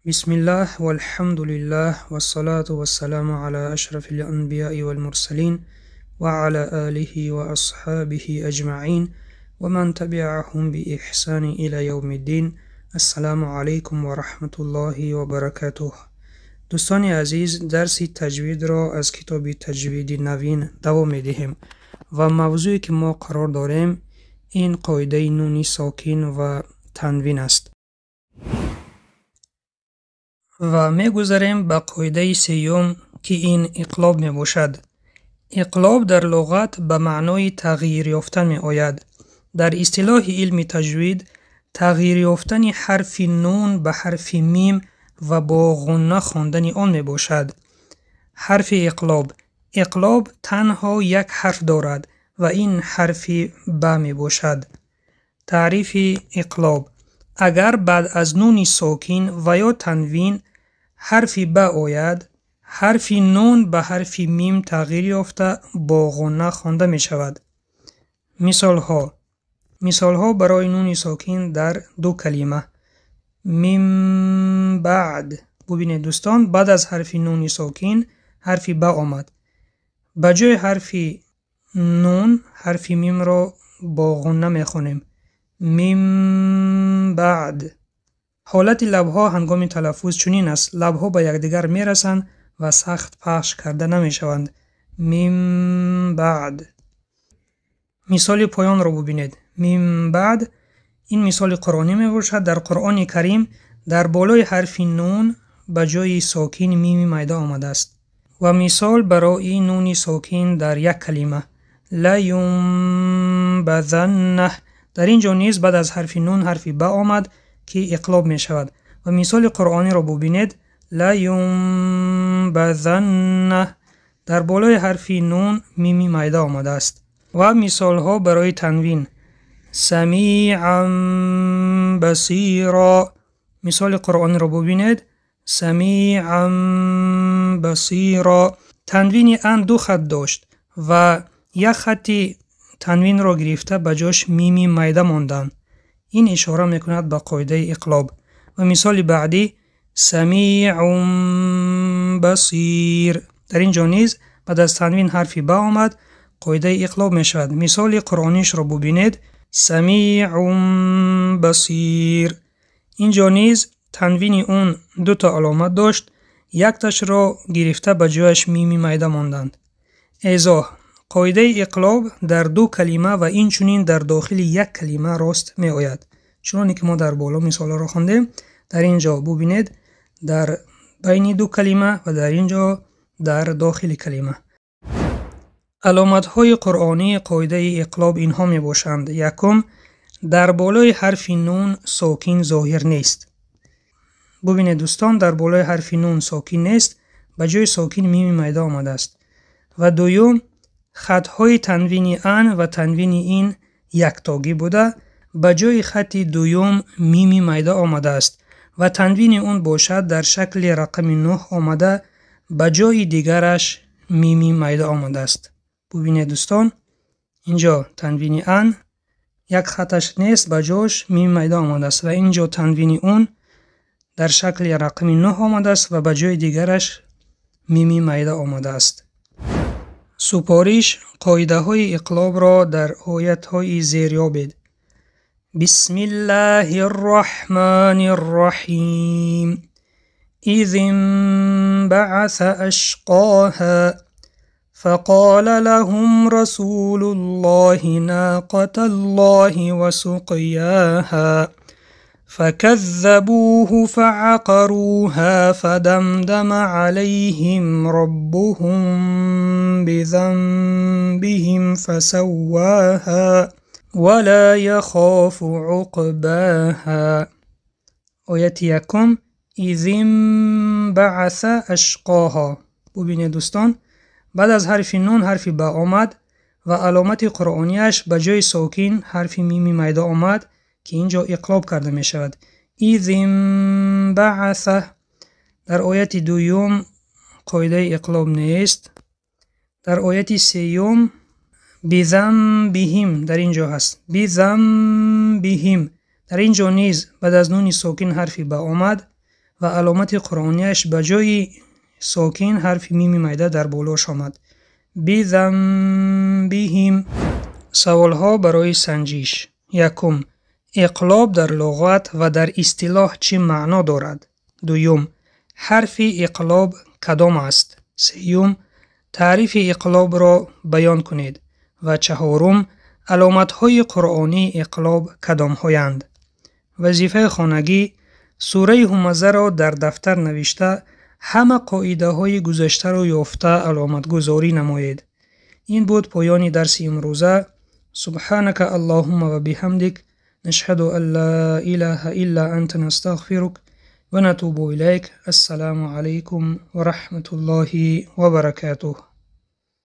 Бисмиллаҳ валҳамдулиллаҳ вассалату вассаламу ала ашрафил анбияи вал мурсалин ва ала алиҳи ва асҳобиҳи аҷмаин ва ман табиаҳум биэҳсани ила явмиддин. Ассаламу алайкум ва раҳматуллоҳи ва баракатуҳ. Дӯстони азиз, дарси таҷвидро аз китоби Таҷвиди навин давом медиҳем ва мавзӯе ки мо қарор дорем ин қоидаи нуни сокин ва танвин аст. Ва мегузарем ба қоидаи сеюм, ки ин иқлоб мебошад. Иқлоб дар луғат ба маънои тағйир ёфтан меояд. Дар истилоҳи илми таҷвид тағйир ёфтани ҳарфи нун ба ҳарфи мим ва бо ғунна хондани он мебошад. Ҳарфи иқлоб. Иқлоб танҳо як ҳарф дорад ва ин ҳарфи ба мебошад. Таърифи иқлоб: агар баъд аз нуни сокин ва ё танвин ҳарфи ба ояд, ҳарфи нун ба ҳарфи мим тағйир ёфта бо ғунна хонда мешавад. Мисолҳо. Мисолҳо барои нуни сокин дар ду калима. Мин баъд. Бубинед дӯстон, баъд аз ҳарфи нуни сокин ҳарфи ба омад. Ба ҷои ҳарфи нун ҳарфи мимро бо ғунна мехонем. Мин баъд. Ҳолати лабҳо ҳангоми талаффуз чунин аст. Лабҳо ба якдигар мерасанд ва сахт пахш карда намешаванд. Мин баъд. Мисоли поёнро бубинед. Мин баъд ин мисоли қуръонӣ мебошад. Дар Қуръони Карим дар болои ҳарфи нун ба ҷои сокин мими майда омадааст. Ва мисол барои нуни сокин дар як калима. Ла юнбазанна. Дар ин ҷо низ баъд аз ҳарфи нун ҳарфи ба омад, ки иқлоб мешавад. Ва мисоли қуръониро бубинед. Ла юнбазанна. Дар болои ҳарфи нун мими майда омадааст. Ва мисолҳо барои танвин. Самиан басиро. Мисоли қуръониро бубинед. Самиан басиро. Танвини ан ду хат дошт ва як хати танвинро гирифта ба ҷош мими майда монданд. Ин ишора мекунад ба қоидаи иқлоб. Ва мисоли баъдӣ самиун басир. Дар ин ҷо низ баъд аз танвин ҳарфи ба омад, қоидаи иқлоб мешавад. Мисоли қуръонишро бубинед. Самиун басир. Ин ҷо низ танвини он дута аломат дошт, якташро гирифта ба ҷояш мими майда монданд. Эзоҳ: қоидаи иқлоб дар ду калима ва инчунин дар дохили як калима рост меояд. Чуноне ки мо дар боло мисолҳоро хондем, дар ин ҷо бубинед дар байни ду калима ва дар ин ҷо дар дохили калима. Аломатҳои қуръонии қоидаи иқлоб инҳо мебошанд. Якум, дар болои ҳарфи нун сокин зоҳир нест. Бубинед дӯстон, дар болои ҳарфи нун сокин нест, ба ҷои сокин мими майда омадааст. Ва дуюм, хатҳои танвини ан ва танвини ин яктогӣ буда, ба ҷои хати дуюм мими майда омадааст ва танвини он бошад дар шакли рақами 9 омада, ба ҷои дигараш мими майда омадааст. Бубинед дӯстон, инҷо танвини ан як хаташ нест, ба ҷош мими майда омадааст ва инҷо танвини он дар шакли рақами 9 омадааст ва ба ҷои дигараш мими майда омадааст. Супориш: қоидаҳои иқлобро дар оятҳои зер ёбед. Бисмиллаҳир роҳманир роҳим. Из инбаъаса ашқоҳа фақола лаҳум расулуллоҳи ноқаталлоҳи ва суқёҳа факаззабуҳу фаъақаруҳа фадамдама алайҳим роббуҳум бизанбиҳим фасаввоҳа ва ло яхофу уқбоҳа. Ояти якум: из инбаъаса ашқоҳа. Бубинед дӯстон, баъд аз ҳарфи нун ҳарфи ба омад ва аломати қуръонияш ба ҷои сокин ҳарфи мими майда омад, ки ин ҷо иқлоб карда мешавад. Из инбаъаса. Дар ояти дуюм қоидаи иқлоб нест. Дар ояти сеюм бизанбиҳим дар ин ҷо ҳаст. Бизанбиҳим. Дар ин ҷо низ баъд аз нуни сокин ҳарфи ба омад. Ва аломати қуръонияш ба ҷои сокин ҳарфи мими майда дар болош омад. Бизамбиҳим. Саволҳо барои санҷиш. Якум: иқлоб дар луғат ва дар истилоҳ чӣ маъно дорад? Дуюм: ҳарфи иқлоб кадом аст? Сеюм: таърифи иқлобро баён кунед. Ва чаҳорум: аломатҳои қуръонии иқлоб кадомҳоянд? Вазифаи хонагӣ: сураи Ҳумазаро дар дафтар навишта, ҳама қоидаҳои гузаштаро ёфта аломатгузорӣ намоед. Ин буд поёни дарси имрӯза. Субҳанака Аллоҳумма ва биҳамдик, нашҳаду ан ла илаҳа илла анта, настағфирук ва натубу илайк. Ассалому алайкум ва раҳматуллоҳи ва баракатуҳ.